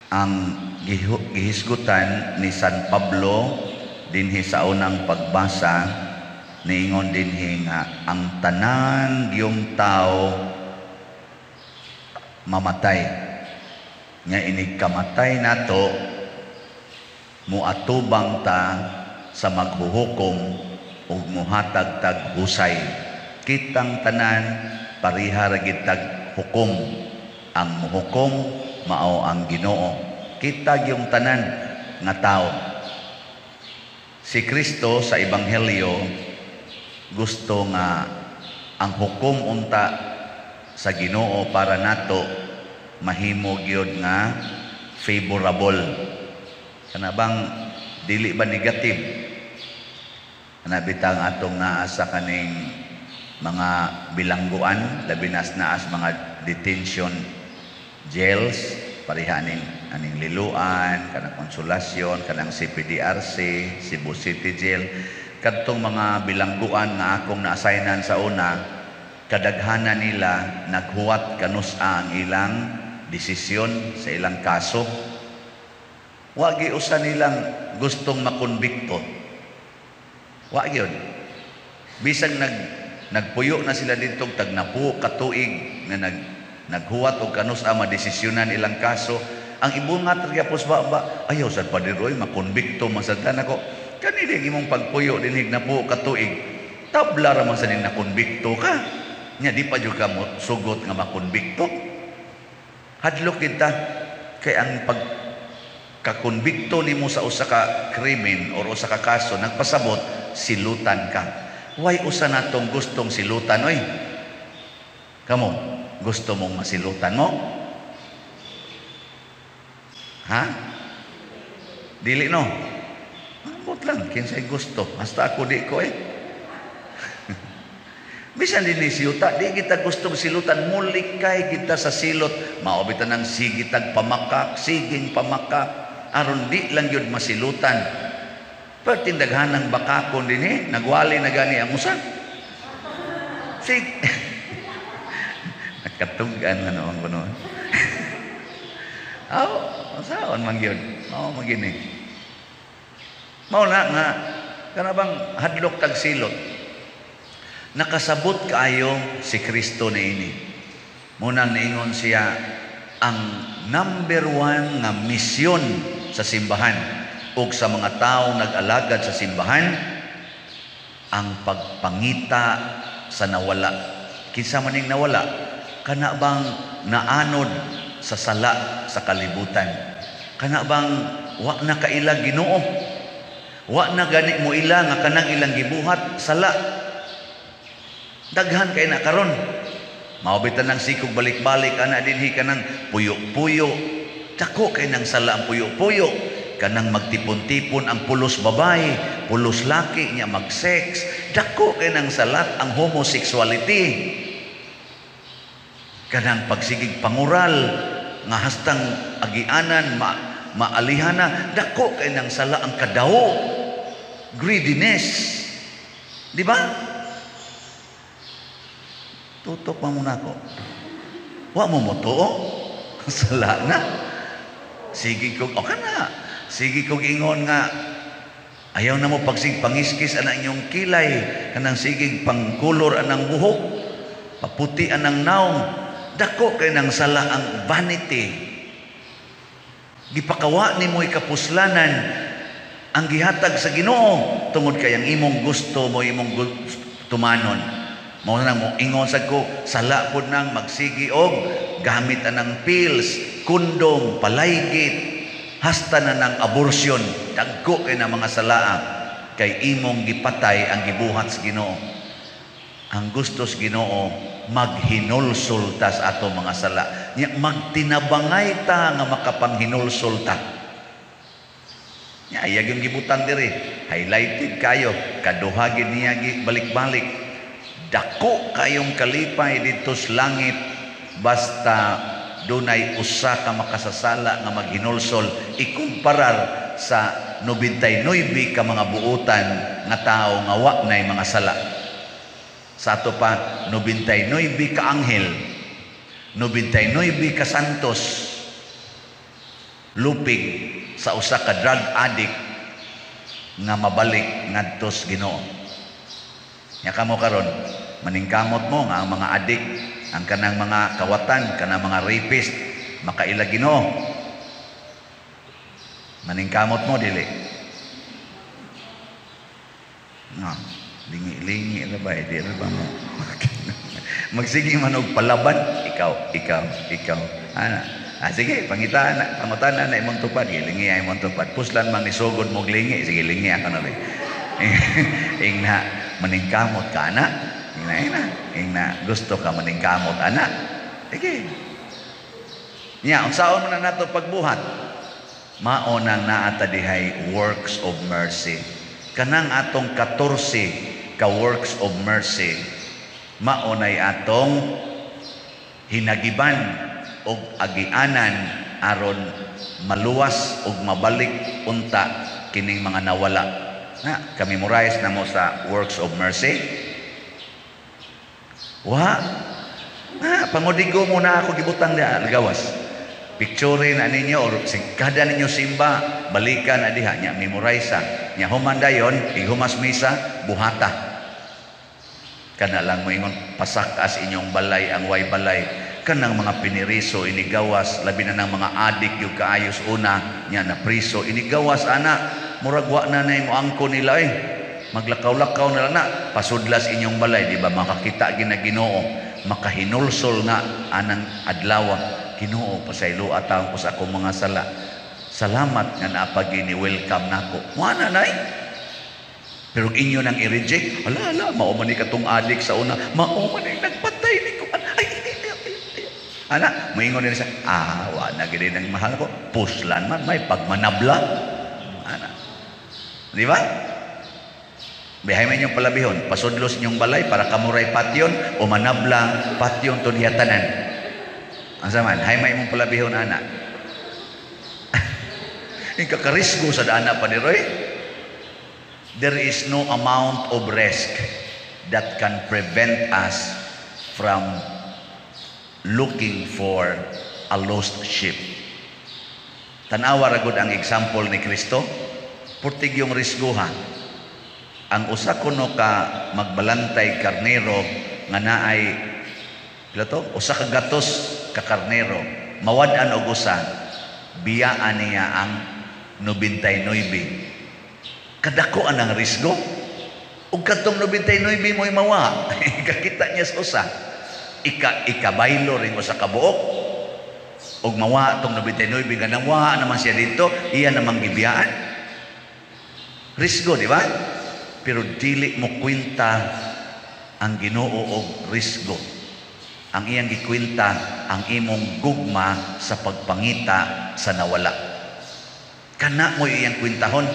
Ang gihisgutan ni San Pablo dinhi sa unang pagbasa, niingon dinhi nga ang tanan giyong tao mamatay. Nga inig kamatay nato, muatubang ta sa maghuhukom ug muhatag tag husay. Kitang tanan pareha ra gid tag hukom. Ang muhukom mao ang Ginoo. Kita gyung tanan nga tao. Si Kristo sa Ebanghelyo gusto nga ang hukom unta sa Ginoo para nato mahimo gyud nga favorable. Kana bang dili ba negative? Kana bitang atong naa sa kaning mga bilangguan, labi na naa sa mga detention jails, pareha aning aning Liloan, kanang Konsolasyon, kanang CPDRC, Cebu City Jail, kadtong mga bilangguan nga akong na-assignan sa una, kadaghanan nila naghuwat kanus-a ang ilang desisyon sa ilang kaso. Wa gyud usa nilang gustong makonbikto. Wa gyud. Bisag nagpuyo na sila didto tag napuo ka tuig nga naghuwat og kanus-a madesisyonan ilang kaso, ang ibungat ra gyapon ba ba ayaw sad, Pader oy, makonbikto man sad nako. Kani di imong pagpuyo dinhi napuo ka tuig, tabla ra man sa ning nakonbikto ka. Nya di pa jud ka mo sugot nga makonbikto. Hadlok kita kay ang pag kakonbikto nimo sa usa ka krimen or usa ka kaso nagpasabot silutan ka. Way usa natong gustong silutan oy. Kamo, gusto mong masilutan mo? Ha? Dili no? Ambot lang, kinsay gusto. Hasta ako di ko eh. Bisan din ni siyuta, di kita gustong silutan, mulikay kita sa silot. Mao bitaw nang sige tag pamakak, siging pamakak, aron di lang yun masilutan. Pero tindaghanang bakakon din eh, nagwali na gani ang usa. Sig. Nakatugan na naman ko noon. Aw, saon man gyud. Mao man gyud ni. Mao na nga kana bang hadlok tag silot. Nakasabot kaayo si Kristo niini. Munang niingon siya ang number one nga misyon sa simbahan ug sa mga tao nag-alagad sa simbahan, ang pagpangita sa nawala. Kinsa man ning nawala? Kana bang naanod sa sala sa kalibutan? Kana bang wa na kaila Ginoo? Wa na gani mo ila nga kanang ilang gibuhat sala. Daghan kay na karon. Mao bitan nang sikog balik-balik ana dinhi kanang puyo-puyo. Dako kay nang sala ang puyo-puyo. Kanang magtipon-tipon ang pulos babae, pulos laki nya mag-sex. Dako kay nang sala ang homosexuality. Kanang pagsigig pangural nga hastang agianan maalihana, dako kay nang sala ang kadawo, greediness. Di ba? Tutok pa muna ako. Wa mo motuo? Sala na. Sige kog, o kana. Sige kog ingon nga, ayaw na mo pagsig pangiskis ana inyong kilay, kanang sigig pangkulor anang buhok, paputi anang naong, dako kay nang sala ang vanity. Gipakawa nimo kapuslanan ang gihatag sa Ginoo tungod kay ang imong gusto mo imong tumanon. Mao na mo ingon sad ko, sala pud nang magsigi og gamit anang pills, kondom, palaygit, hasta na ng abortion. Dagko kay na mga salaa kay imong gipatay ang gibuhat sa Ginoo. Ang gusto sa Ginoo, maghinulsol ta sa ato mga sala. Nya magtinabangay ta nga makapanghinulsol ta. Nya ayag yung gibutan diri, highlighted kayo, kaduha gid niya balik-balik. Dako kayong kalipay didto sa langit basta dunay usa ka makasasala nga maghinulsol ikumparar sa 99 ka mga buutan nga tawo nga wa nay mga sala. Sa ato pa 99 ka anghel, 99 ka santos. Lupig sa usa ka drug addict nga mabalik ngadto sa Ginoo. Nya kamo karon, maningkamot mo nga ang mga adik, ang kanang mga kawatan, kanang mga rapist, makaila Ginoo? Maningkamot mo, dili? No, lingi-lingi ra ba, di ra ba mo? Magsige man og palaban, ikaw, ikaw, ikaw. Ana. Ah, sige, pangitaan na, pangutan na imong tupad, gilingi ay imong tupad. Puslan man nisugod mo lingi, sige, lingi ako na rin. Ingna, maningkamot ka, ana. Ingna, ingna, ingna, gusto ka maningkamot, ana. Sige. Nya, unsaon man na nato pagbuhat? Mao nang naa ta dihay works of mercy. Kanang atong 14 ka works of mercy, mao nay atong hinagiban og agianan aron maluwas og mabalik unta kining mga nawala. Na, ka-memorize na mo sa works of mercy? Wa. Na, pangudigo mo na ako gibutang diha gawas. Picture na ninyo or kada ninyo simba, balikan na diha nya, memorize nya. Human dayon, ighumas misa, buhata. Kana lang moingon pasak-as inyong balay ang way balay, kanang mga piniriso inigawas, labi na ng mga adik yung kaayos una nya na priso, inigawas ana, murag wa na nay mo angko nila eh, maglakaw-lakaw na lang na pasudlas inyong balay, di ba? Makakita gina Ginoo, makahinulsol nga anang adlaw, "Ginoo, pasayloa taon ko sa akong mga sala. Salamat nga naapagi ni welcome nako." Wa na nay. Pero inyo nang i-reject, "Ala, ala, mao man ni katong adik sa una, mao man ni nagpatay ni ko. Ay, ay, ay, ay, ay." Ana, moingon nila sa, "Ah, wa na gid nang mahal ko, puslan man may pagmanabla." Ana. Di ba? Bihay man inyong palabihon, pasudlos inyong balay para kamuray patyon o manabla patyon to diha tanan. Ang saman, hay may imong palabihon ana. Yung kakarisgo sa dana pa ni Roy. There is no amount of risk that can prevent us from looking for a lost sheep. Tanawa ra gud ang example ni Kristo. Purtig yung risguha. Ang usa kuno ka magbalantay karnero nga naay pila to? Usa ka gatos ka karnero. Mawad-an og usa, biyaan niya ang 99. Kadako ang risgo. Ug kadtong 99 mo'y mawa. Kakita niya sa usa. Ikabaylo rin mo sa kabuok. Ug mawa tong 99 nga nawa naman siya dito, iya namang gibiyaan. Risgo, di ba? Pero dili mo kwenta ang Ginoo og risgo. Ang iyang gikwenta ang imong gugma sa pagpangita sa nawala. Kana mo iyang kwentahon.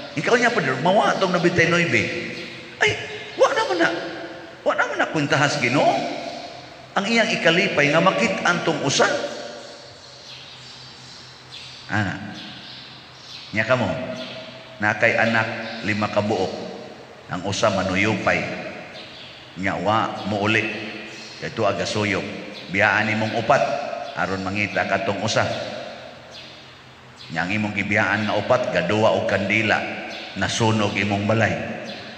Ikaw niya pa mawa tong 99. Ay, wa naman na. Wa naman na kwentahas Ginoo. Ang iyang ikalipay nga makit-an tong usa. Ana. Nya kamo, na kay anak lima ka buok. Ang usa manuyupay. Nya wa mouli. Kay tuwa gasuyop. Biyaan nimong upat aron mangita katong usa. Nya ang imong gibiyaan nga upat gaduwa og kandila, nasunog imong balay.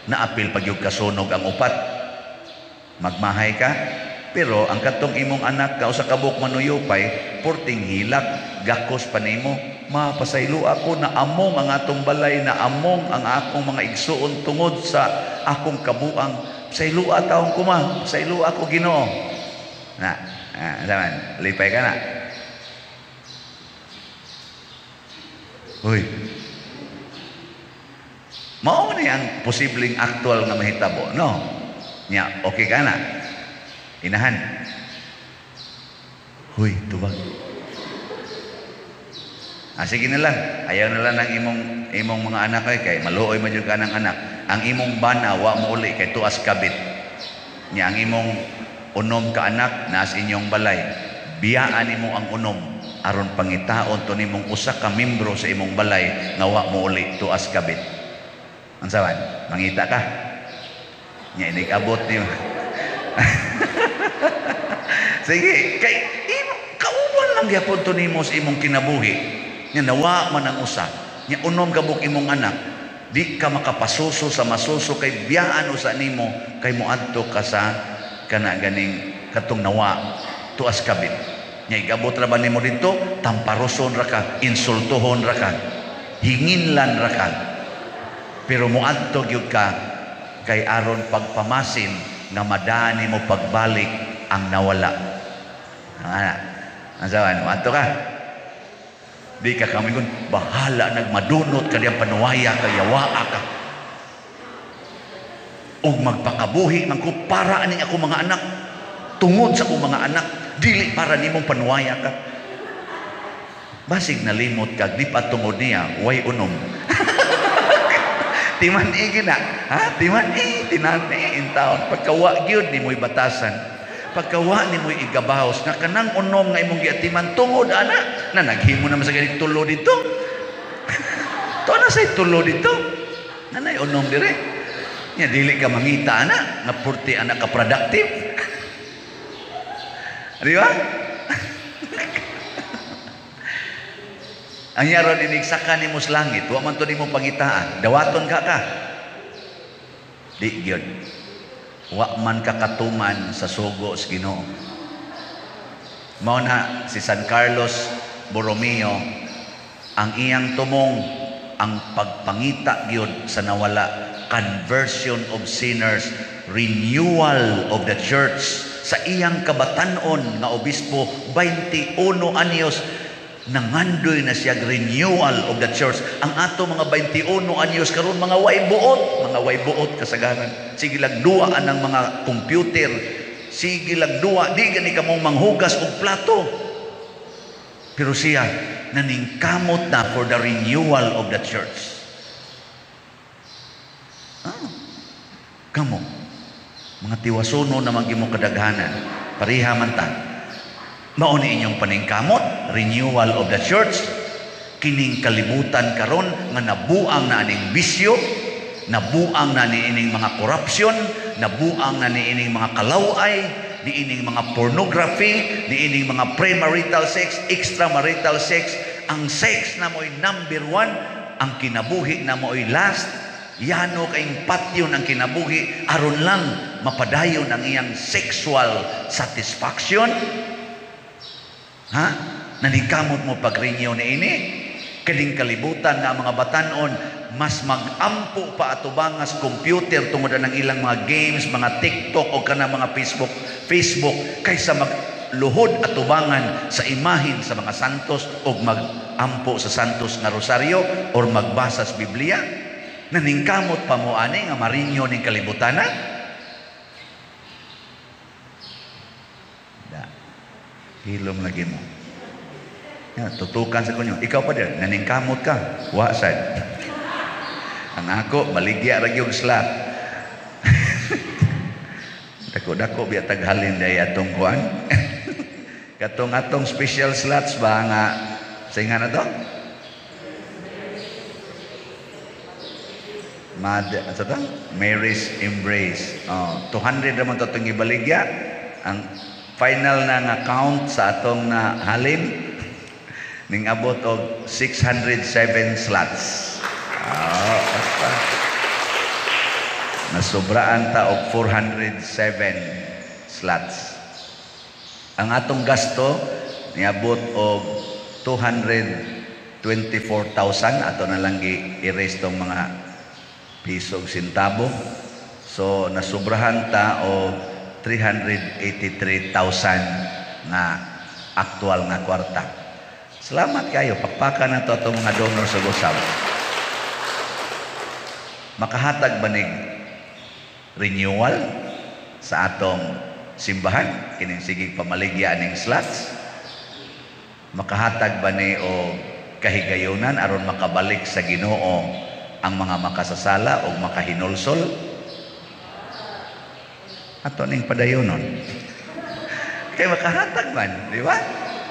Naapil pag yung kasunog ang upat. Magmahay ka, pero ang katong imong anak ka usa ka buok manuyupay, porting hilak, gakos pa nimo. "Mapasaylo ako na among ang atong balay, na among ang akong mga igsuon tungod sa akong kabuang. Pasayloa taon ko, ma. Pasayloa ako, Ginoo." Na, ah, saman, lipay ka na. Uy. Mao ni ang posibleng aktual nga mahitabo, no? Nya, okay ka na. Inahan. Huy, tubag. Ah, sige na lang. Ayaw na lang ng imong imong mga anak kay kay maluoy man jud ka ng anak. Ang imong bana wa mo uli kay tuas kabit. Nya ang imong unom ka anak naas inyong balay. Biyaan nimo ang unom aron pangitaon to nimong usa ka membro sa imong balay nga wa mo uli tuas kabit. Unsa man? Mangita ka. Nya inig-abot nimo. Sige, kay imo kauban lang gyapon to nimo sa imong kinabuhi. Nya nawa man ang usa. Nya unom ka buok imong anak, di ka makapasuso sa masuso kay biyaan usa nimo kay moadto ka sa kana ganing katong nawa tuas kabit. Nya igabot ra ba nimo didto, tamparoson ra ka, insultuhon ra ka, hinginlan ra ka. Pero moadto gyud ka kay aron pagpamasin nga madani mo pagbalik ang nawala. Ana. Asa man moadto ka? Di ka kamingon, bahala nagmadunot ka diyang panuwaya ka, yawaa ka. Ug magpakabuhi man ko para aning ako mga anak, tungod sa akong mga anak, dili para nimong panuwaya ka. Basig nalimot ka, di pa tungod niya, way unom. Timan i gina, ha? Timan i, tinan i in taon. Pagkawa gyud nimoy batasan. Pagkawa nimoy igabahos nga kanang unom nga imong giatiman tungod ana na naghimo naman sa ganit tulo dito. To na say tulo dito. Nanay unom dire. Nya dili ka mangita ana nga purti ana ka productive. Di ba? Ang yaron inigsaka nimo sa langit, wa man to nimo pangitaan, dawaton ka ka. Di gyud. Wa man ka katuman sa sugo sa Ginoo. Mao na si San Carlos Borromeo, ang iyang tumong ang pagpangita gyud sa nawala, conversion of sinners, renewal of the church. Sa iyang kabatan-on nga obispo, 21 anyos, nangandoy na siya renewal of the church. Ang ato mga 21 anyos karon mga way buot kasagaran. Sige lang duwa ang mga computer, sige lang duwa, di gani kamong manghugas og plato. Pero siya naningkamot na for the renewal of the church. Ah, kamo mga tiwasuno na magyimo kadaghanan, pareha man ta. Mao ni inyong paningkamot, renewal of the church. Kining kalibutan karon nga nabuang na aning bisyo, nabuang na niining mga corruption, nabuang na niining mga kalaway, niining mga pornography, niining mga premarital sex, extramarital sex. Ang sex na mo'y number one, ang kinabuhi na mo'y last. Yano kayong patyon ang kinabuhi aron lang mapadayon ang iyang sexual satisfaction. Ha? Nanikamot mo pag-renew ni ini? Kining kalibutan nga ang mga batanon mas magampo pa atubangas computer tungod ng ilang mga games, mga TikTok o kana mga Facebook kaysa magluhod atubangan sa imahin sa mga santos o magampo sa santos nga rosaryo or magbasa sa Biblia. Naningkamot pa mo ani nga marinyo ning kalibutan na? Da. Hilom lagi mo. Ya, tutukan sa kunyo. Ikaw pa din, naningkamot ka. Wa sad. Ang ako, baligya ra gyud slot. Dako-dako biya taghalin day atong kuan. Katong atong special slots ba nga sa nga na to? Mad, sa to? Mary's Embrace. Oh, 200 naman to itong ibaligya. Ang final na nga count sa atong na halin ning abot og 607 slots. Oh, basta. Nasubraan ta og 407 slots. Ang atong gasto niabot og 224,000, ato na lang gi-erase tong mga piso ug sentabo. So nasubrahan ta og 383,000 nga aktual nga kwarta. Salamat kayo. Pakpakan na to atong mga donor sa gusab. Makahatag banig renewal sa atong simbahan kining sige pamaligya aning slots? Makahatag ba ni og kahigayunan aron makabalik sa Ginoo ang mga makasasala o makahinulsol? Ato ning padayonon. Kay makahatag man, di ba?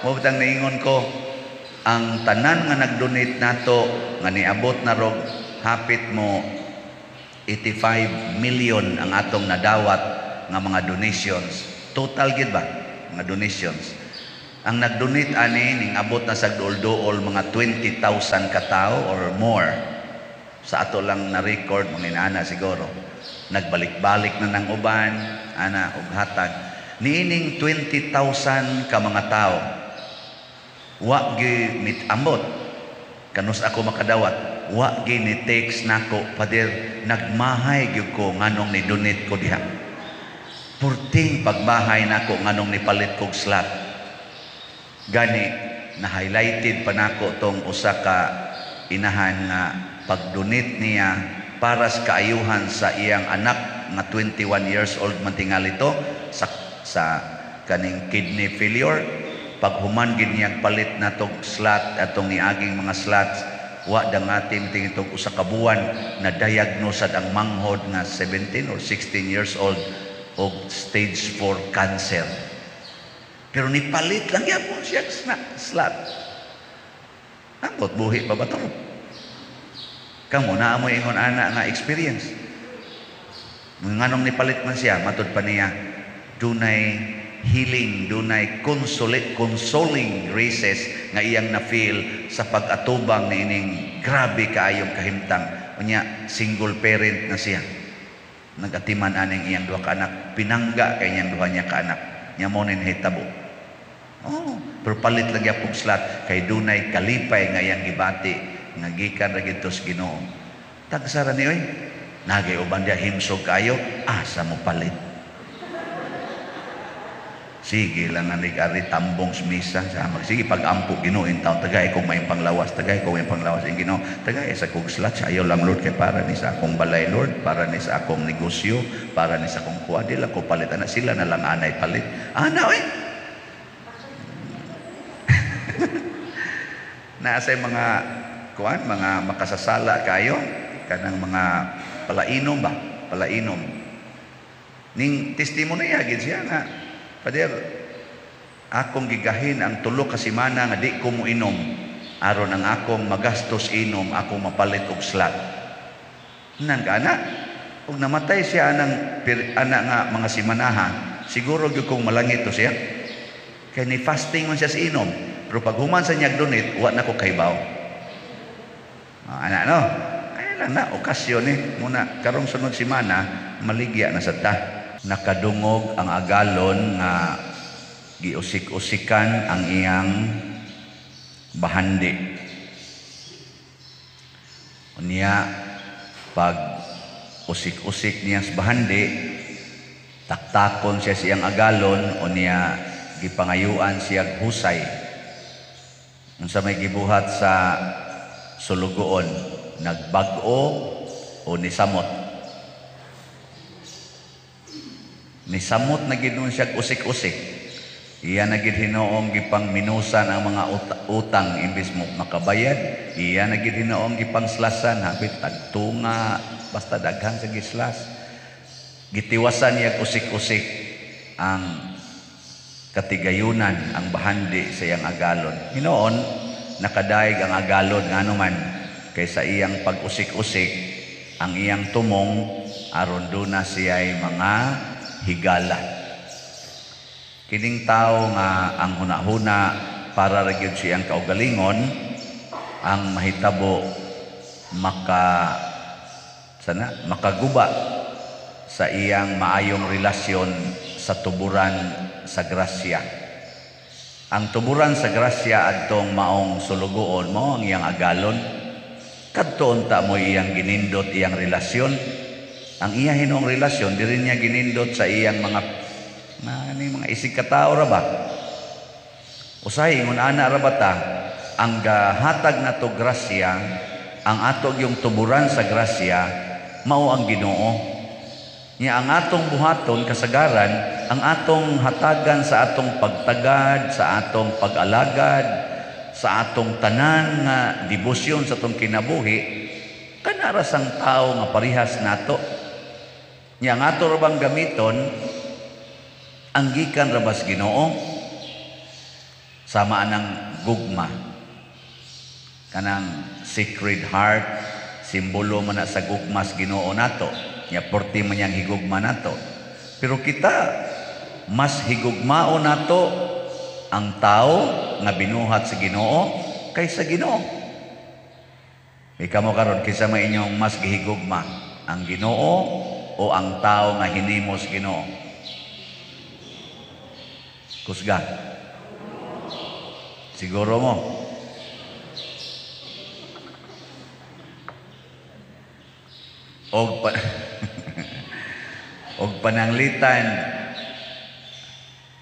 Mao bitang naingon ko, ang tanan nga nag-donate nato nga niabot na rog hapit mo 85 million ang atong nadawat nga mga donations. Total gid ba? Mga donations. Ang nag-donate ani ning abot na sa duol-duol mga 20,000 ka tao or more. Sa ato lang na record, mga inana siguro. Nagbalik-balik na ng uban, ana, og hatag. Niining 20,000 ka mga tao, wa gi mit ambot kanus ako makadawat, wa gi ni text nako, "Pader, nagmahay gyud ko nganong ni donate ko diha. Purting pagmahay nako nganong nipalit kog slot." Gani na highlighted pa nako tong usa ka inahan nga pag-donate niya para sa kaayuhan sa iyang anak nga 21 years old man tingali to sa kaning kidney failure. Paghuman gid niya palit na tog slot, atong niaging mga slots, wa dangati tingitog usa ka buwan, na diagnose ang manghod nga 17 or 16 years old og stage 4 cancer, pero nipalit lang gyapon siya slot. Ambot, buhi pa ba to? Kamo naa mo ingon ana nga experience? Nganong nipalit man siya, matud pa niya, dunay healing, dunay consoling graces nga iyang na-feel sa pag-atubang ni ining grabe kaayong kahimtang. Unya, single parent na siya. Nagatiman aning iyang duha ka anak, pinangga kay niyang duha niya ka anak. Nya mo nin hitabo. Oh, pero palit lang gyapon slot kay dunay kalipay nga iyang gibati nga gikan ra gid sa Ginoo. Tagsara ni oy. Nagay uban diya himsog kayo, asa mo palit? Sige lang nga ari tambong sa misa sa mag sige pag-ampo, Ginoo, in taon tagay kong may panglawas, tagay kong may panglawas in Ginoo, tagay sa kog slot, ayaw lang, Lord, kay para ni sa akong balay, Lord, para ni sa akong negosyo, para ni sa akong kuha, di lang ko palit ana, sila na lang anay palit ana oy. Naa say mga kuan, mga makasasala kayo, kanang mga palainom ba, palainom. Ning testimony gid siya nga, "Pader, akong gigahin ang 3 ka semana nga di ko moinom aron ang akong magastos inom akong mapalit og slot." Nang ana ug namatay siya anang ana nga mga simanaha, siguro gyud kong malangit to siya. Kay ni fasting man siya sa inom. Pero pag human sa niyag donate, wa na ko kahibaw. Ah, ana no. Ay lang na okasyon eh. Muna karong sunod semana maligya na sa ta. Nakadungog ang agalon nga giusik-usikan ang iyang bahandi. Unya pag usik-usik niya sa bahandi, taktakon siya siyang agalon, unya gipangayuan siya husay. Unsa may gibuhat sa sulugoon, nagbag-o o nisamot? Nisamot na gid siya usik-usik. Iya na gid hinoong gipang minusan ang mga utang imbis mo makabayad. Iya na gid hinoong gipang slasan, hapit tagtunga, basta daghan sa gislas. Gitiwasan niya usik-usik ang katigayunan, ang bahandi sa iyang agalon. Hinoon, nakadaig ang agalon, ngano man kaysa iyang pag-usik-usik ang iyang tumong aron duna siya'y mga higala. Kining tao nga ang hunahuna para ra gyud siyang kaugalingon, ang mahitabo maka sana makaguba sa iyang maayong relasyon sa tuburan sa grasya. Ang tuburan sa grasya adtong maong sulugoon mao ang iyang agalon. Kadto unta mo iyang ginindot iyang relasyon. Ang iya hinuong relasyon diri niya ginindot sa iyang mga na ni mga isig katao ra ba. Usahay ingon ana ra ba ta, ang gahatag nato grasya, ang ato yung tuburan sa grasya mao ang Ginoo. Nya ang atong buhaton kasagaran, ang atong hatagan sa atong pagtagad, sa atong pag-alagad, sa atong tanan nga debosyon sa atong kinabuhi, kanara sang tao nga parihas nato. Nya ang ato ra bang gamiton ang gikan ra bas Ginoo, sama anang gugma, kanang Sacred Heart, simbolo man na sa gugma sa Ginoo nato. Nya porti man niyang higugma nato, pero kita mas higugmao nato Ang tao nga binuhat sa Ginoo kay sa Ginoo. Ikaw mo karon, kinsa may inyong mas gihigugma, ang Ginoo o ang tao nga hinimo sa Ginoo? Kusga. Siguro mo. Og pananglitan,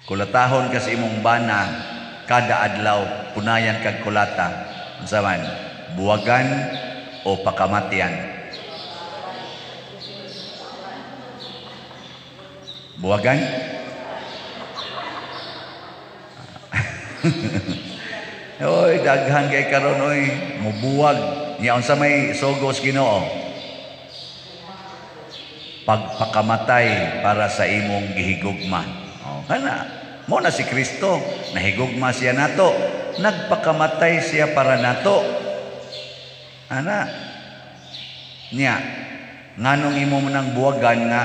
kulatahon ka sa imong bana kada adlaw, punayan kag kulata. Unsa man? Buwagan o pakamatian? Buwagan? Oy, daghan kay karon oy, mubuwag. Nya unsa may sugos Ginoo? Pagpakamatay para sa imong gihigugma. O, kana. Mo na si Kristo, nahigugma siya nato, nagpakamatay siya para nato. Ana. Nya, nganong imo man ang buwagan nga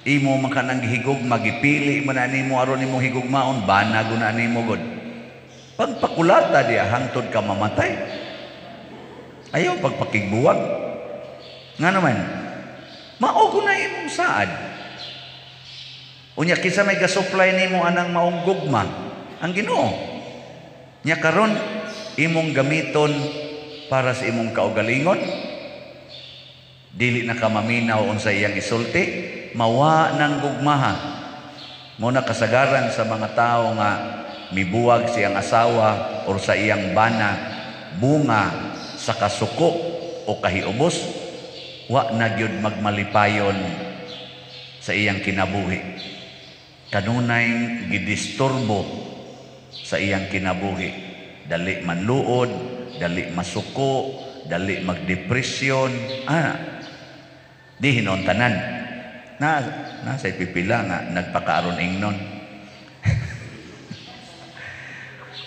imo man kanang gihigugma, gipili man na nimo aron imong higugmaon, bana guna nimo gud. Pagpakulata diya hangtod ka mamatay. Ayaw pagpakigbuwag. Nga naman, mao na imong saad. Unya kinsa may gasupply nimo anang maong gugma? Ang Ginoo. Nya karon imong gamiton para sa imong kaugalingon. Dili na ka maminaw unsa iyang isulti, mawa ng gugmaha. Mo na kasagaran sa mga tao nga mibuwag siyang asawa or sa iyang bana, bunga sa kasuko o kahiubos, wa na gyud magmalipayon sa iyang kinabuhi. Kanunay gidisturbo sa iyang kinabuhi. Dali manluod, dali masuko, dali magdepresyon. Di hinon tanan. Na sa pipila nga nagpakaaron ingnon.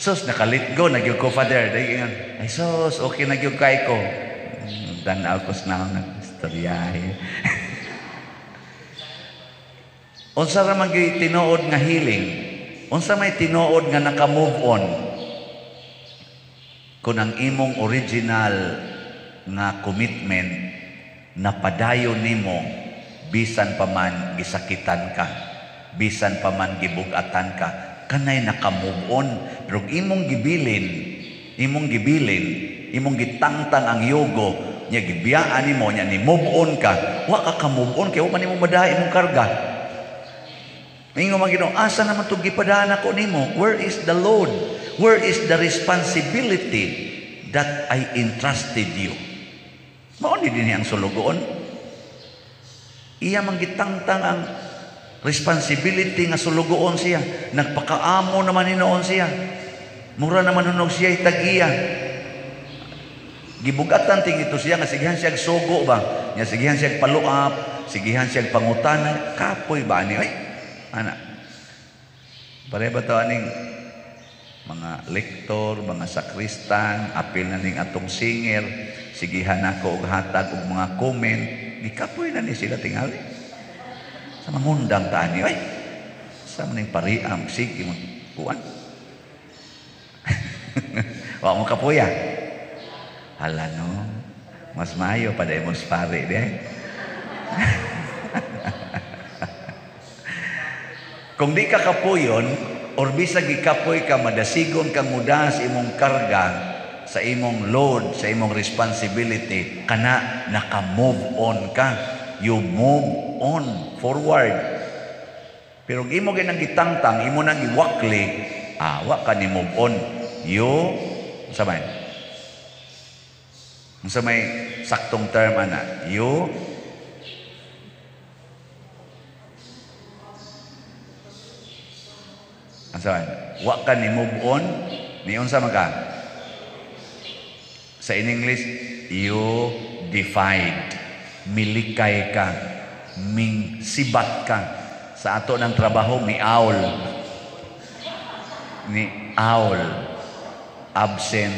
Sus, nakalitgo na gyud ko, Father. Ay sus, okay na gyud kay ko. Tan-aw ko sa naong istoryahe. Unsa ra man gyud tinuod nga healing? Unsa may tinuod nga naka-move on? Kung ang imong original nga commitment napadayon nimo bisan pa man gisakitan ka, bisan pa man gibugatan ka, kanay naka-move on. Pero imong gibilin, imong gitangtang ang yugo, nya gibiyaan nimo, nya ni move on ka, wa ka ka-move on kay wa man nimo madaha imong karga. Ingon man Ginoo, asa naman tong gipadaan ako nimo? Where is the load? Where is the responsibility that I entrusted you? Mao ni dinhi ang sulugoon. Iya man gitangtang ang responsibility nga sulugoon siya. Nagpakaamo naman hinoon siya. Mura naman hunog siya itag-iya. Gibugatan ting ito siya nga sigihan siya sugo ba? Nya sigihan siya paluap, sigihan siya pangutana, kapoy ba ani? Ay, ana. Pare ba to aning mga lektor, mga sakristan, apil na ning atong singer, sigihan ako og hatag og mga comment, gikapoy na ni sila tingali. Sa mangundang ta ani, ay. Sa maning pariam sige mo kuan. Wa mo kapoya. Hala no. Mas maayo pa dai mo pare di. Kung di ka kapuyon, or bisag gikapoy ka, madasigon kang mudas imong karga sa imong load, sa imong responsibility, kana naka-move on ka. You move on forward. Pero kung imo ginang gitangtang, imo nang giwakli, wa ka ni move on. You, unsa man? Unsa may saktong term ana? You unsa man? Wa ka ni move on, ni unsa man ka? Sa in English, you defied. Milikay ka, ming sibat ka. Sa ato ng trabaho, miawl. Ni owl. Absent.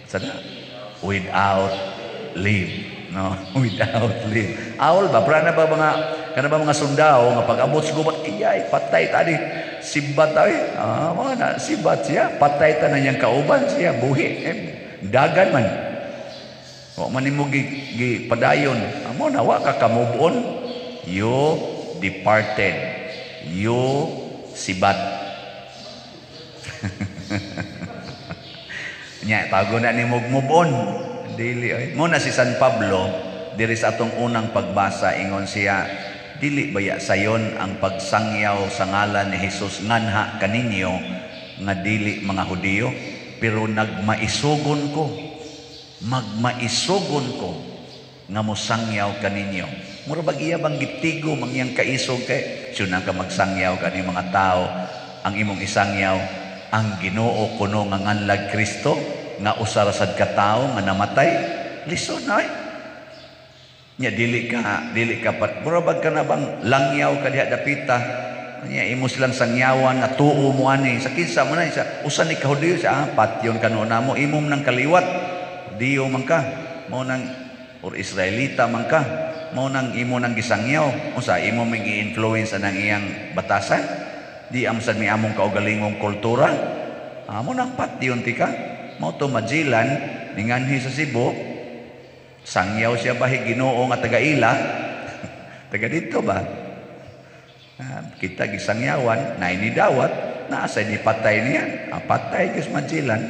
Sana? Without leave. No? Without leave. Owl ba? Para na ba mga, kana ba mga sundao nga pag-abot sa gubat, iyay, patay tadi. Sibat ay, ah, na sibat siya, patay tanan niyang kauban siya, buhi. Eh, dagan man. Wa man nimo gi, gi padayon. Amo na wa ka ka-move on. You departed. You sibat. Nya tago na nimo move on. Dili ay. Mo na si San Pablo diri sa atong unang pagbasa, ingon siya, "Dili baya sayon ang pagsangyaw sa ngalan ni Hesus nganha kaninyo nga dili mga Hudiyo? Pero nagmaisugon ko, magmaisugon ko nga mosangyaw kaninyo." Mura bag iya bang gitigo mangyang kaisog kay siyun ka magsangyaw kani mga tao, ang imong isangyaw ang Ginoo kuno nga nganlag Kristo nga usa ra sad ka tawo nga namatay. Lisod na ay. Nya dili ka pat mura bag ka na bang langyaw ka diha dapita, nya imo silang sangyawan nga tuo mo ani sa kinsa mo na sa usa ni ka Hudiyo sa patyon kano namo imong nang kaliwat Hudiyo man ka mo nang or Israelita man ka mo nang imo nang gisangyaw. Unsa imo ming i-influence anang iyang batasan? Di am sad mi among kaugalingong kultura, amo nang patyon ti ka. Mao to Magellan ninganhi sa Cebu, sangyaw siya bahi Ginoo nga taga-ila, taga dito ba? Kita gisangyawan, na ini dawat, naasa ni patay niya. Patay kis Magellan.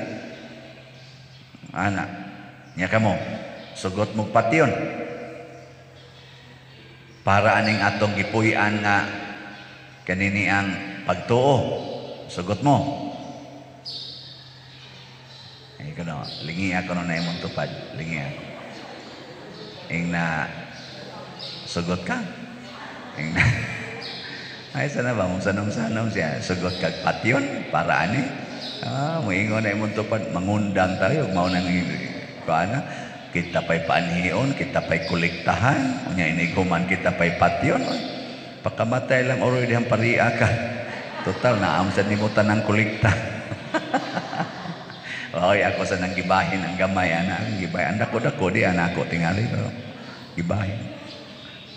Ana, nya kamo, sugot mo patyon. Para aning atong gipuy-an nga kanini ang pagtuo. Sugot mo. Ay kuno, lingi ako no na imong tupad, lingi ako. Ing na sugot ka. Ing na ay sana ba mong sanom-sanom siya sugot kag patyon para ani. Moingon na imong tupad, mangundang tayo mao nang kuana kita pa'y paanhion, kita pa'y kolektahan, unya iniguman kita pa'y patyon. Pakamatay lang oroy dihang paria ka. Total naam sa nimo tanang kolekta. Oy, ako sa nang gibahin ang gamay ana, ang gibahin. Ang dako-dako di ana ako tingali pero gibahin.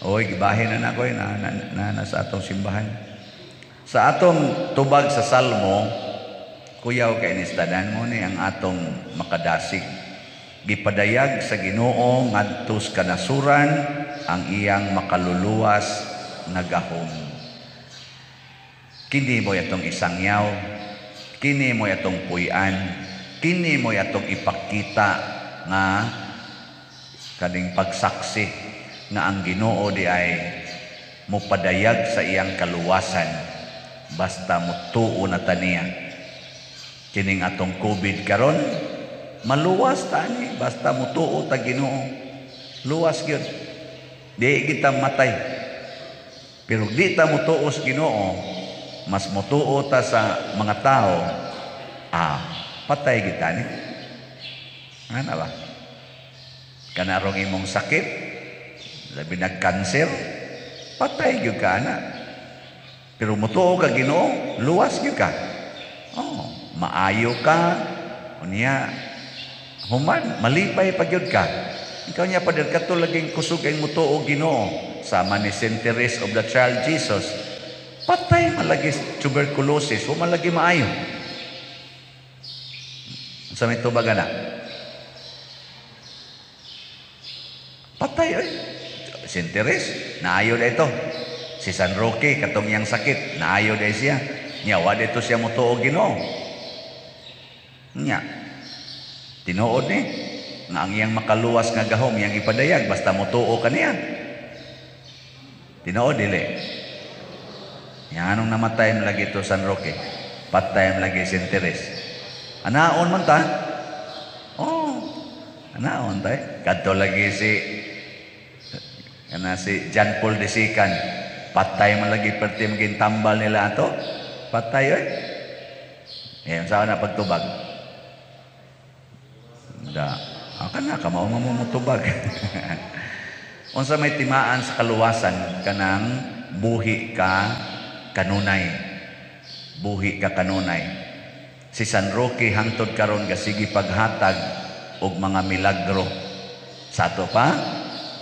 Oy, gibahin na nako na, na, na, na sa atong simbahan. Sa atong tubag sa Salmo, kuyaw kay nistadan mo ni ang atong makadasig. Gipadayag sa Ginoo ngadto sa kanasuran ang iyang makaluluwas nga gahom. Kini mo atong isangyaw, kini mo atong puy-an, kini mo atong ipakita nga kaning pagsaksi nga ang Ginoo di ay mopadayag sa iyang kaluwasan basta motuo na taniya. Kining atong COVID karon, maluwas tani basta motuo ta Ginoo. Luwas gyud. Di kita matay. Pero di ta motuo sa Ginoo, mas motuo ta sa mga tao, patay kita ni. Ano ba? Kanarong imong sakit, labi nag-cancer, patay gyud ka ana. Pero motuo ka Ginoo, luwas gyud ka. Oh, maayo ka, unya human, malipay pa gyud ka. Ikaw niya pader kato laging kusog ang motuo Ginoo. Sama ni Saint Therese of the Child Jesus, patay malagi tuberculosis, wa malagi maayo. Sa may tubag na? Patay ay. Saint Therese, naayo na ito. Si San Roque, katong iyang sakit, naayo na siya. Nya, wa dito siya motuo Ginoo. Nya, tinuod ni, nga ang iyang makaluwas nga gahom, iyang ipadayag, basta motuo ka niya. Tinuod, dili. Nya, anong namatay mo lagi ito San Roque? Patay mo lagi Saint Therese. Anaon man ta? Oh, anaon ta. Kadto lagi si kana si John Paul II. Patay man lagi perti maging tambal nila ato. Patay oy. Eh, saan na pagtubag? Da. Kana ka mao mo motubag. Unsa may timaan sa kaluwasan kanang buhi ka kanunay. Buhi ka kanunay. Si San Roque hangtod karon gasigi paghatag og mga milagro. Sa ato pa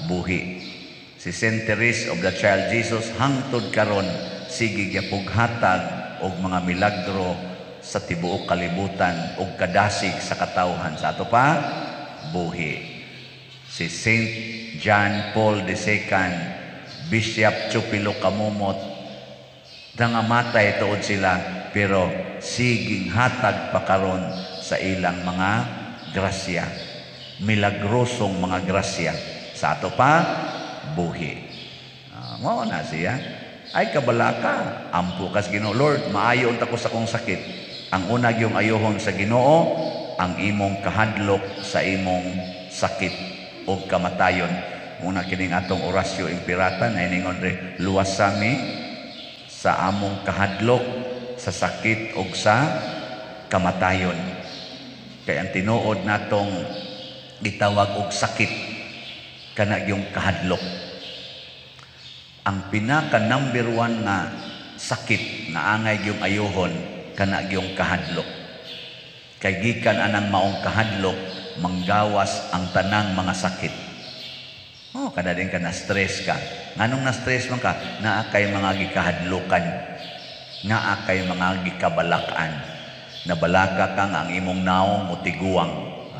buhi. Si Saint Therese of the Child Jesus hangtod karon sige gyapog hatag og mga milagro sa tibuok kalibutan ug kadasig sa katawhan sa ato pa buhi. Si Saint John Paul II, Bishop Chupilo Kamumot, nangamatay tuod sila pero siging hatag pa karon sa ilang mga grasya, milagrosong mga grasya sa ato pa buhi. Mao na siya. Ay kabalaka, ampo kas Ginoo. Lord, maayo unta ko sa akong sakit. Ang una gyung ayohon sa Ginoo, ang imong kahadlok sa imong sakit o kamatayon. Muna kining atong orasyo impirata na iningon re, luwas sami sa among kahadlok sa sakit o sa kamatayon. Kay ang tinuod natong gitawag og sakit kana yung kahadlok. Ang pinaka number one nga sakit nga angay gyung ayuhon kana gyung kahadlok. Kay gikan anang maong kahadlok manggawas ang tanang mga sakit. Oh, kada din ka na stress ka. Nganong na stress man ka, naa kay mga gikahadlokan, naa kay mga gikabalakan. Nabalaka ka nga ang imong naong mutiguang,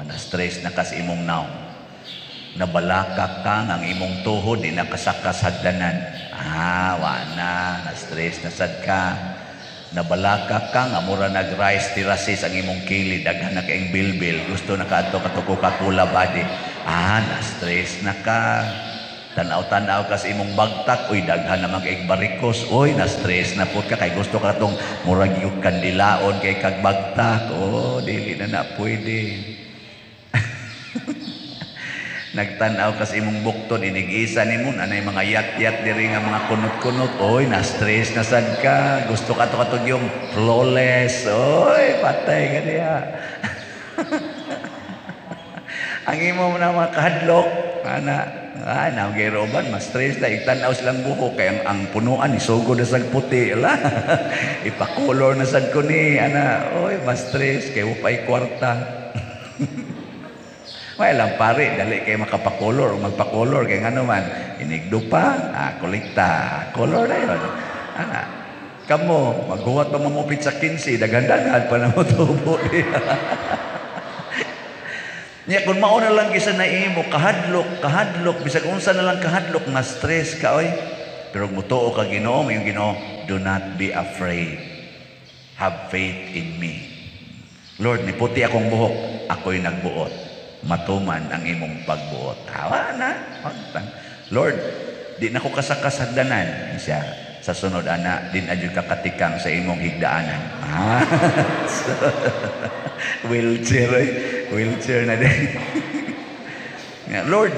na stress na ka sa imong naong. Nabalaka ka nga ang imong tuhod di nakasakas hagdanan. Wa na, na stress na sad ka. Nabalaka ka nga mura nag rice terraces ang imong kilid, daghan na kaayong bilbil, gusto na kaadto kato Coca-Cola body. Na stress na ka. Tanaw-tanaw ka sa imong bagtak, uy daghan naman kay barikos, uy na stress na pud ka kay gusto ka tong murag yung kandilaon kay kag bagtak. Oh, dili na na pwede. Nagtan-aw ka sa imong bukton, inig-isa nimo anay mga yat-yat diri nga mga kunot-kunot, oy na stress na sad ka, gusto ka to katog yung flawless, oy patay ka diha. Ang imo na mga kahadlok ana, na giroban ma-stress na igtan-aw silang buhok kay ang punuan isugod na sad puti ala. Ipa-color na sad ko ni ana, oy ma-stress kay wapay kwarta. May lang pare, dali kay makapakolor o magpakolor kay ngano man inigdupa, kolekta, color na yun. Ana, kamo maghuwat pa mamupit sa 15, daghan-daghan pa na mo tubo diha. Nya kung mao na lang gisa na imo kahadlok, kahadlok bisag unsa na lang kahadlok na stress ka oy. Pero mutuo ka Ginoo, yung Ginoo, do not be afraid. Have faith in me. Lord, niputi akong buhok, ako'y nagbuot. Matuman ang imong pagbuot. Hawa na. Lord, di na ko kasakasagdanan. Siya, sa sunod ana, din adyo ka katikang sa imong higdaanan. Wheelchair, eh. Wheelchair na din. Lord,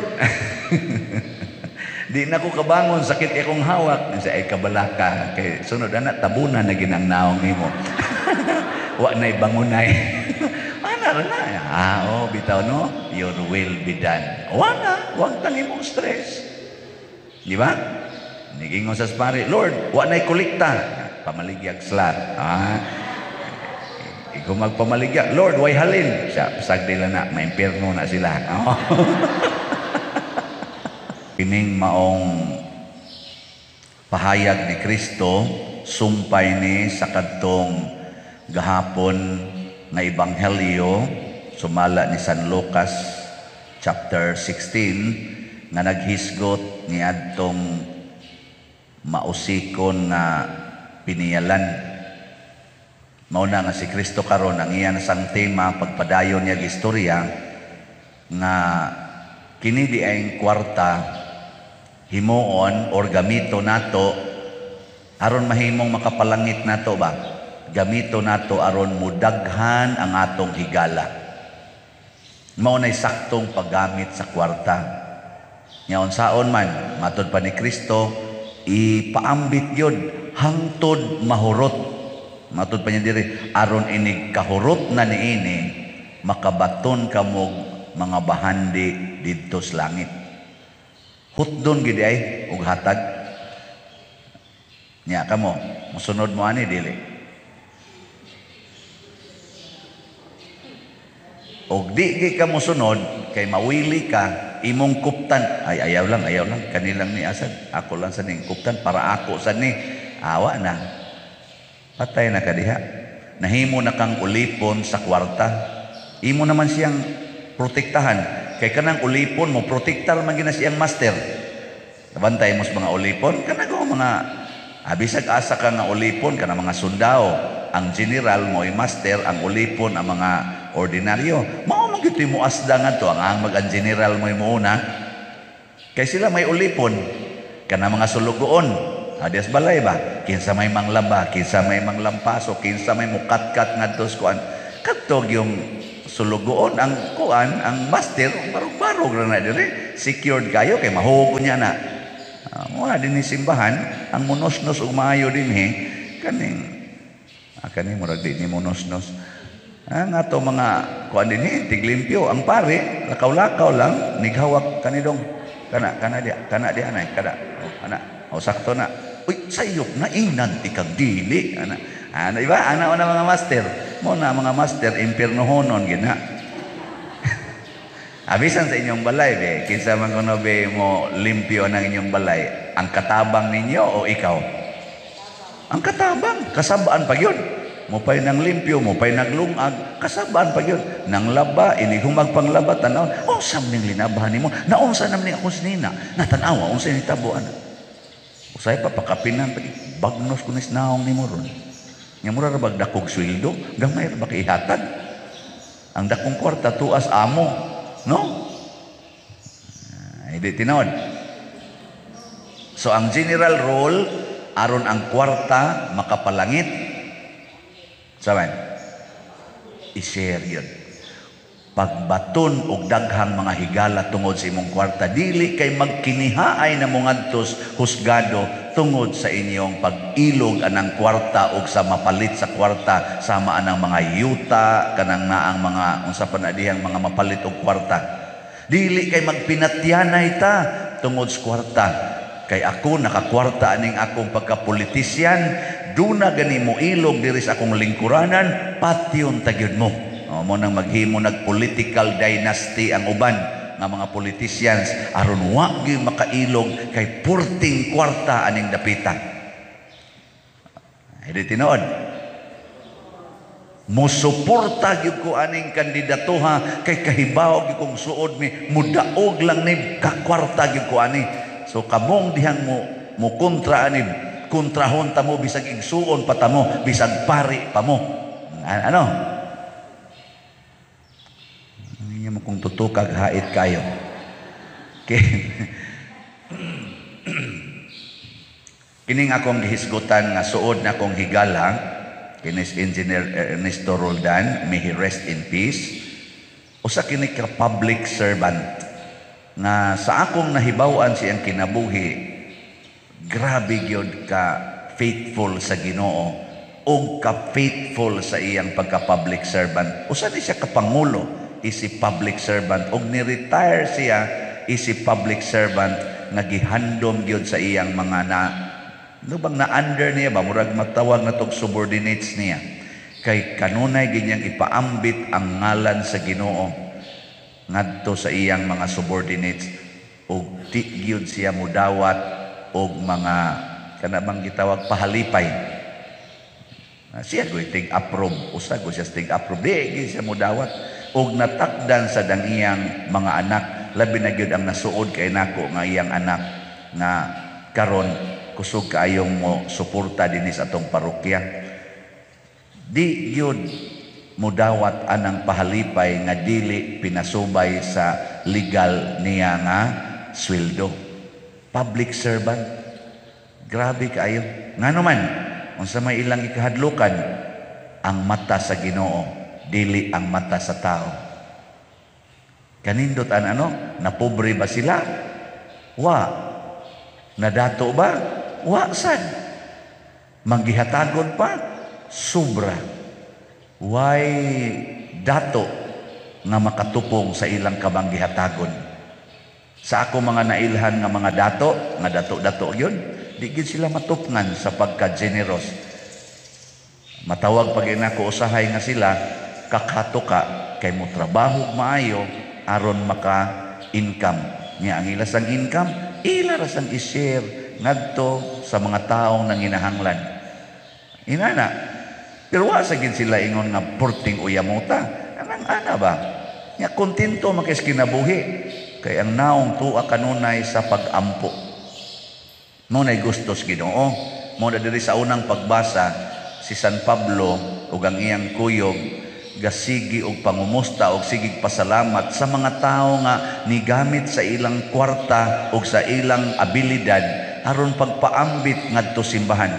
di na ko kabangon, sakit akong hawak. Siya, ay kabalaka. Kay sunod ana, tabunan na ginang naong nimo. Wa na'y bangunay. Ana na. Oh, bitaw no, your will be done. Wala, wag tang imong stress. Di ba? Nigingon sa pare, Lord, wa na'y kolekta. Pamaligyag slot. Ikaw magpamaligya, Lord, way halin. Siya, pasagdi lang na, maimpierno na sila. Kining maong pahayag ni Kristo, sumpay ni sa kadtong gahapon nga ebanghelyo sumala ni San Lucas chapter 16 nga naghisgot niadtong mausikon nga piniyalan. Mao na nga si Kristo karon ang iyan sang tema pagpadayon niya istorya nga kini di ay kwarta himuon or gamito nato aron mahimong makapalangit nato ba? Gamito nato aron mudaghan ang atong higala. Mao nay saktong paggamit sa kwarta. Nya unsaon man matud pa ni Kristo ipaambit gyud hangtod mahurot. Matud pa niya diri aron inig kahurot na niini makabaton kamog mga bahandi didto sa langit. Hutdon gid ay og hatag. Nya kamo mosunod mo ani dili. Og di gi ka mosunod kay mawili ka imong kuptan, ay ayaw lang kanilang ni asad, ako lang sa ning kuptan para ako sa ni awa na. Patay na ka diha. Nahimo na kang ulipon sa kwarta. Imo naman siyang protektahan. Kay kanang ulipon mo, protektar man gina siyang master. Bantay mo sa mga ulipon, kanang mga bisag asa ka nga ulipon, kanang mga sundao. Ang general mo ay master, ang ulipon ang mga ordinaryo. Mao man gyud mo asda ngadto ang mag ang general mo muuna. Kay sila may ulipon, kanang mga sulugoon. Adias balay ba? Kinsa may manglaba, kinsa may manglampaso, kinsa may mukatkat ngadto sa kuan. Kadto yung sulugoon ang kuan, ang master barog-barog ra na dire. Secured kayo kay mahugo niya na. Mo na dinhi simbahan, ang munosnos ug maayo dinhi kaning kaning murag di ni munosnos. Ang ato mga kuan dinhi tiglimpyo, ang pare lakaw-lakaw lang nighawak kanidong kana kana dia anay kada oh, ana oh, sakto na. Uy, sayop na ingnan ti kag dili ana. Ana iba ana na mga master. Mo na mga master impiernohonon gina. Abisan sa inyong balay be, kinsa man kuno be mo limpyo ng inyong balay, ang katabang ninyo o ikaw? Ang katabang, kasabaan pa gyud. Mupay nang limpyo, mupay naglungag, kasabaan pa gyud. Nang laba, inihumag panglaba, tanaw, unsa man ning linabahan nimo? Naunsa naman ni akong sinina? Natanawa, unsa ni tabo ana? Usay pa pakapinan pa bagnos kunis naong nimo ron. Nya mura ra bag dakog sweldo, gamay ra ba kay ihatag? Ang dakong kwarta tuas amo, no? Hindi tinuod. So ang general rule aron ang kwarta makapalangit, saban, i-share yun. Pagbaton og daghang mga higala tungod sa imong kwarta, dili kay magkinihaay na mongadtos husgado tungod sa inyong pag-ilog anang kwarta og sa mapalit sa kwarta, sama anang mga yuta, kanang naang mga unsa pa na dihang mga mapalit og kwarta. Dili kay magpinatyanay ta tungod sa kwarta. Kay ako nakakwarta aning akong pagkapolitisyan, duna gani mo ilog diri sa akong lingkuranan, patyon ta gyud mo. O, mo nang maghimo nag political dynasty ang uban nga mga politicians aron wa gyud makailog kay purting kwarta aning dapita. Hindi tinuod. Musuporta gyud ko aning kandidatuha kay kahibaw gyud kong suod mi mudaog lang ni kakwarta gyud ko ani. So kamong dihang mo kontra ani, kontrahon ta mo bisag igsuon pa ta mo, bisag pari pa mo. Ano? Hindi mo kung tutukag hait kayo. Okay. Kining akong gihisgutan nga suod na akong higala, kinis Engineer Ernesto Roldan, may he rest in peace. Usa kini ka public servant nga sa akong nahibaw-an siyang kinabuhi, grabe gyud ka faithful sa Ginoo ug ka faithful sa iyang pagka-public servant. Usa ni siya ka pangulo isi public servant og ni-retire siya isi public servant nga gihandom gyud sa iyang mga na no bang na under niya ba murag matawag na tog subordinates niya kay kanunay ginyang ipaambit ang ngalan sa Ginoo ngadto sa iyang mga subordinates og di gyud siya mudawat og mga kana bang gitawag pahalipay. Siya ko'y tig-approve, usa ko siya tig-approve, di gyud siya mudawat og natakdan sa dang iyang mga anak, labi na gyud ang nasuod kay nako nga iyang anak nga karon kusog kaayong mo suporta dinhi sa atong parokya. Di gyud mudawat anang pahalipay nga dili pinasubay sa legal niya nga sweldo. Public servant, grabe kaayo. Ngano man unsa may ilang ikahadlukan, ang mata sa Ginoo dili ang mata sa tao. Kanindot an ano, napobre ba sila? Wa. Nadato ba? Wa sad. Manggihatagon pa? Sobra. Way dato nga makatupong sa ilang kamanggihatagon. Sa ako mga nailhan nga mga dato, nga dato-dato yun, di gid sila matupngan sa pagka-generous. Matawag pag inako usahay nga sila, kakato ka kay mo trabaho maayo aron maka-income. Nya ang ila sang income, ila ra sang i-share ngadto sa mga taong nanginahanglan. Inana. Pero wa sa gid sila ingon nga porting uyamuta. Anang ana ba? Nya kontento man kay kinabuhi. Kay ang naong tuwa kanunay sa pagampo. Mo nay gustos Ginoo. Mo na diri sa unang pagbasa si San Pablo ug ang iyang kuyog gasigi og pangumusta og sigig pasalamat sa mga tawo nga nigamit sa ilang kwarta ug sa ilang abilidad aron pagpaambit ngadto simbahan.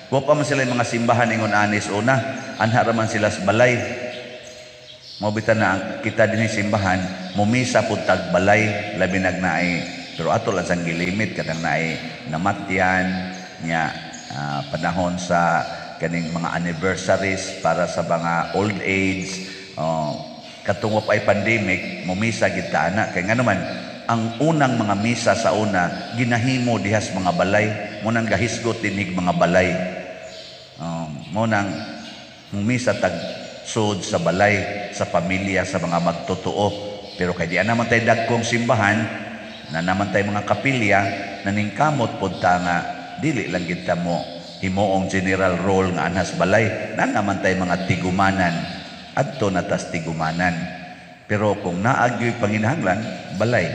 Wa pa man sila yung mga simbahan ingon anis una, anha ra man sila sa balay. Mao bitan na kita dinhi simbahan, mumisa pud tag balay labi nag naay, pero ato lang sang gilimit kanang naay namatyan nya panahon sa kaning mga anniversaries para sa mga old age, katong wa pa ay pandemic, mumisa gid ta ana kay ngano man ang unang mga misa sa una ginahimo dihas mga balay, mo nang gahisgot dinhig mga balay. Mo nang mumisa tag sud sa balay, sa pamilya, sa mga magtotoo. Pero kay di naman tay dagkong simbahan, na naman tay mga kapilya, naningkamot pod ta nga dili lang gid ta mo himuong general role nga anhas balay, na naman tay mga tigumanan, adto na tas tigumanan. Pero kung naagyo'y panginahanglan, balay.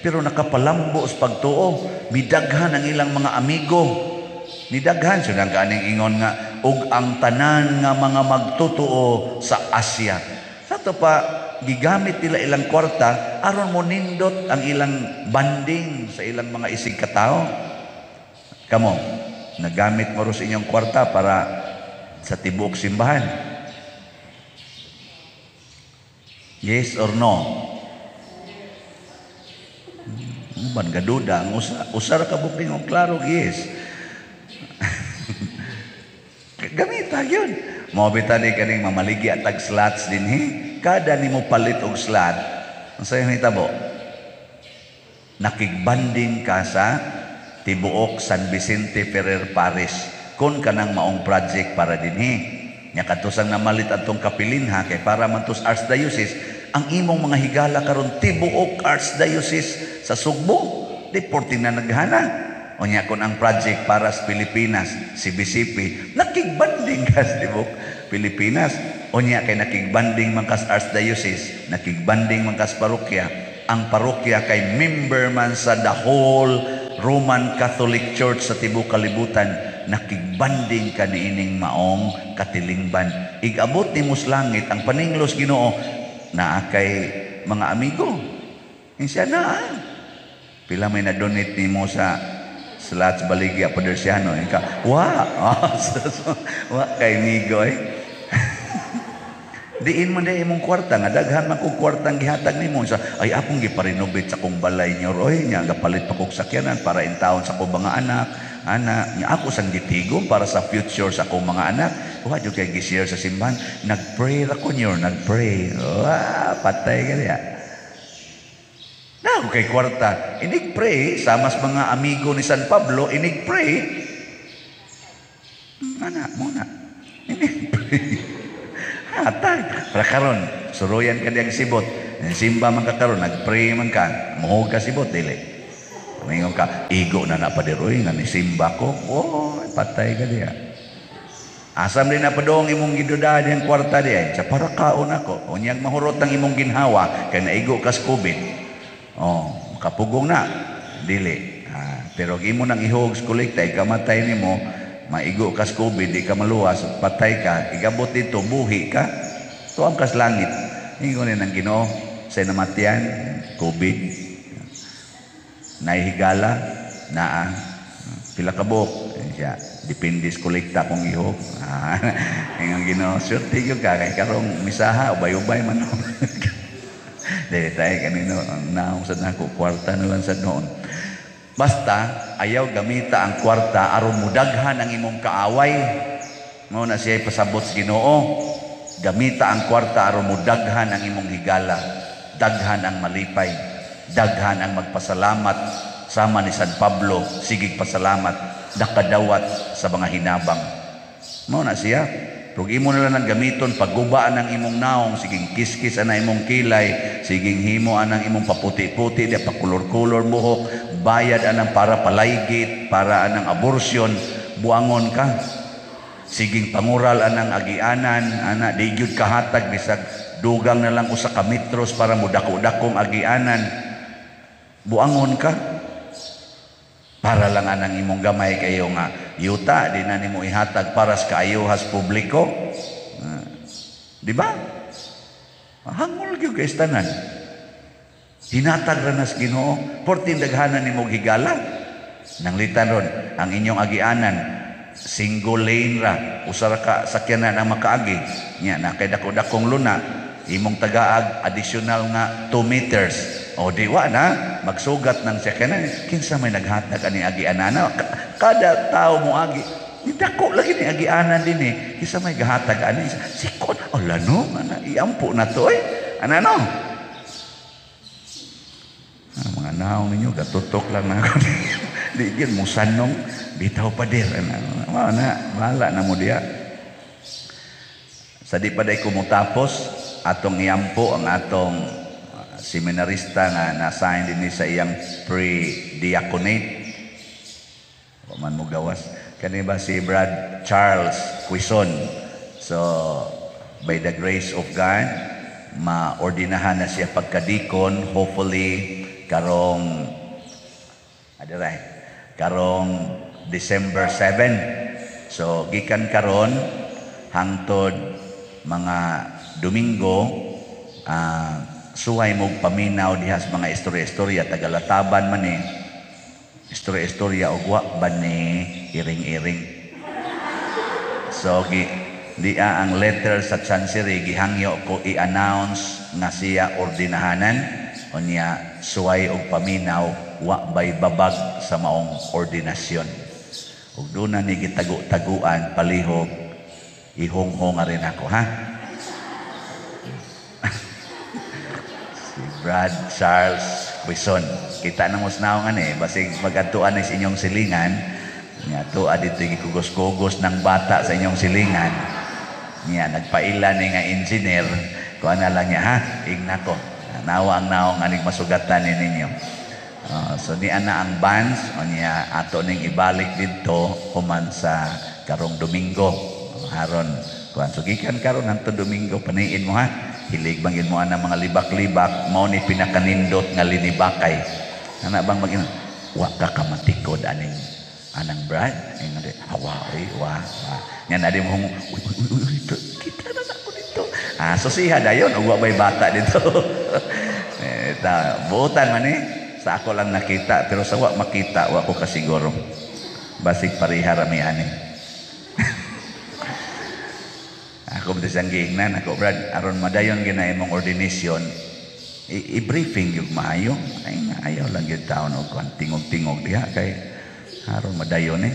Pero nakapalambo sa pagtuo, midaghan ang ilang mga amigo. Nidaghan siya nang ganing ingon nga og ang tanan nga mga magtotoo sa Asia. Sa to pa gigamit nila ilang kwarta aron mo nindot ang ilang banding sa ilang mga isig katao. Kamo, nagamit mo ro sa inyong kwarta para sa tibuok simbahan. Yes or no? Ban gaduda ang usa, usa ra ka buking og klaro yes. Gamita yun. Mao bitaw ni kaning mamaligya tag slots dinhi. Kada nimo palit og slot, unsa yung hitabo? Nakigbanding ka sa tibuok San Vicente Ferrer Parish kun kanang maong project para dinhi. Nya kadto sang namalit adtong kapilinha kay para man tos Archdiocese, ang imong mga higala karon tibuok Archdiocese sa Sugbo, di porting na naghana. Unya kun ang project para sa Pilipinas, CBCP, nakigbanding ka sa tibuok Pilipinas. Unya kay nakigbanding man kas Archdiocese, nakigbanding man kas parokya. Ang parokya kay member man sa the whole Roman Catholic Church sa tibuok kalibutan, nakigbanding ka niining maong katilingban. Igabot nimo sa langit ang paninglos Ginoo naa kay mga amigo. Siya na. Pila may na-donate nimo sa slots baligya Padersiano. Ika, wa. Wa kay migo eh. Diin man di imong kwarta nga daghan man kog kwartang gihatag nimo sa ay akong giparenovate sa kong balay niyo oy nya gapalit pa kog sakyanan para intawon sa akong mga anak ana nya ako sang gitigom para sa future sa akong mga anak. Wa jud kay gi-share sa simbahan, nagpray ra ko niyo, nagpray. Wa patay ka diya. Na kay kwarta, inig pray sama sa mga amigo ni San Pablo, inig pray. Ana mo na. Inig pray. Hatag. Para karon, suruyan ka diyang sibot. Simba man ka karon, nagpray man ka, muhog ka sibot, dili. Mingon ka, igo na na padiroy, nga ni simba ko. Oh, patay ka diya. Asam din na padong imong giduda diyang kwarta diya. Sa para kaon ako. Unyang mahurot ang imong ginhawa, kay naigo kas COVID. Oh, makapugong na. Dili. Pero imo nang ihog sa kolekta, ikamatay nimo, maigo kas COVID, di ka maluwas, patay ka, igabot dito, buhi ka, tuam kas langit. Ingon ni ng Ginoo, sa namatyan, COVID, naihigala, naa, pila ka buok, siya, depende sa kolekta kung ihog. Ingon Ginoo, swerte gyud ka, kay karong misaha, ubay-ubay man. Dili tayo kanino, ang naong sa nako, kwarta na lang sa noon. Basta ayaw gamita ang kwarta aron mudaghan ang imong kaaway. Mao na siya pasabot sa Ginoo. Gamita ang kwarta aron mudaghan ang imong higala. Daghan ang malipay. Daghan ang magpasalamat sama ni San Pablo, sigig pasalamat nakadawat sa mga hinabang. Mao na siya. Kung imo na lang ang gamiton, paggubaan ang imong naong, siging kiskis ang imong kilay, siging himo ang imong paputi-puti, di pakulor-kulor buhok, bayad anang para palaygit, para anang abortion, buangon ka. Siging pangural anang agianan, ana di gyud kahatag bisag dugang na lang usa ka metros para mudako-dakong agianan. Buangon ka. Para lang anang imong gamay kayo nga yuta di na nimo ihatag para sa kaayuhas publiko. Di ba? Hangol gyud kay tanan. Hinatag ra nas Ginoo, porting daghanan nimo higala. Nanglitan ron ang inyong agianan, single lane ra, usa ra ka sakyanan ang makaagi. Nya na kay dako-dakong luna, imong tagaag additional nga 2 meters. O di wa na magsugat ng sakyanan. Kinsa may naghatag ani agianan? Kada tao mo agi. Ni dako lagi ni agianan din eh. Kinsa may gahatag ani? Sikon. Ala no, ana iampo na to eh. Ana no. Ah, mga naong ninyo gatutok lang na ako. Di gyud mo sanong bitaw pader ana. Mao na, bahala na mo diha. Sa di pa day kumutapos, atong iampo ang atong seminarista nga na-assign din sa iyang pre-diaconate. Wa man mo gawas. Kani ba si Brad Charles Quizon. So, by the grace of God, maordinahan na siya pagkadikon, hopefully karong adiray, karong December 7. So, gikan karon hangtod mga Domingo, suway mog paminaw diha sa mga istorya-istorya, tagalataban man eh. Istorya-istorya og wa ba ni iring-iring. So gi dia ang letter sa chancery gihangyo ko i-announce nga siya ordinahanan, unya suway og paminaw wa bay babag sa maong ordinasyon. Ug doon na ni gitago-taguan palihog ihonghong rin ako ha. Si Brad Charles Quizon. Kita na mo sa naong ani, basig magadtuan ni sa inyong silingan. Nga tuwa dito gikugos-kugos ng bata sa inyong silingan. Nga nagpaila ni nga engineer, kuha na lang niya ha, igna ko. Nawa ang naong aning masugatan ni ninyo. So ni ana ang bands, o niya ato ning ibalik didto human sa karong Domingo. Haron kuan so gikan karon hangtod Domingo paniin mo ha. Hilig bangin mo ana mga libak-libak, mao ni pinakanindot nga linibakay. Ana bang magin wa ka kamatikod aning anang Brad? Ingon di, awa oy, wa, wa. Nya na di mo uy, uy, uy, uy, kita na ako dito. Ah, so siya dayon ug wa bay bata dito. Eh, ta buotan man eh. Sa ako lang nakita, pero sa wa makita, wa ko kasiguro. Basig pareha ra mi ani. Ako ba siyang giingnan ako, Brad, aron madayon gina imong ordination, i-briefing yung maayo. Ay, ayaw lang yung taon o kung tingog-tingog diha kay aron madayon eh.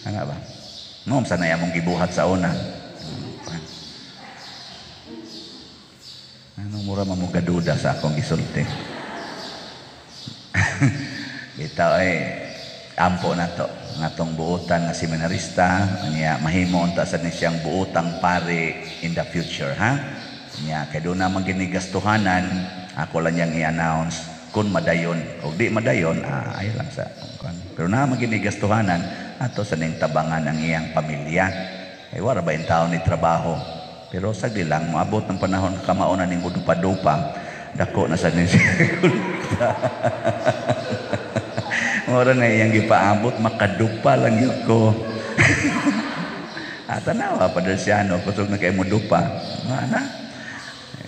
Ano ba? Noom, sanay among gibuhat sa una. Anong mura mamugaduda sa akong gisulti? Bitaw ay ampo na to ngatong buotan nga seminarista niya mahimo unta sa ni siyang buotang pare in the future ha. Niya kay doon naman ginigastuhanan, ako lang niyang i-announce kung madayon o di madayon, ay lang sa kuan. Pero na maginigastuhanan ato sa ning tabangan ang iyang pamilya. Ay wara ba in taon ni trabaho. Pero sagdi lang moabot ng panahon kamao na ning udupa-dupa, dako na sa ning siya. Mura na iyang gipaabot, makadupa lang yun ko. At tanawa, Padre Siano, kusog na kayo mo dupa. Mana?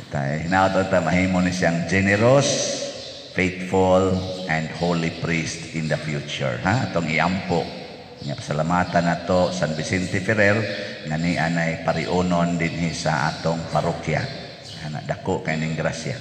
Tay, hinaot ta mahimo ni siyang generous, faithful, and holy priest in the future. Ha? Atong iampo. Nga pasalamatan na to San Vicente Ferrer, nga ni anay parionon dinhi sa atong parokya. Ana, dako kay ning grasya.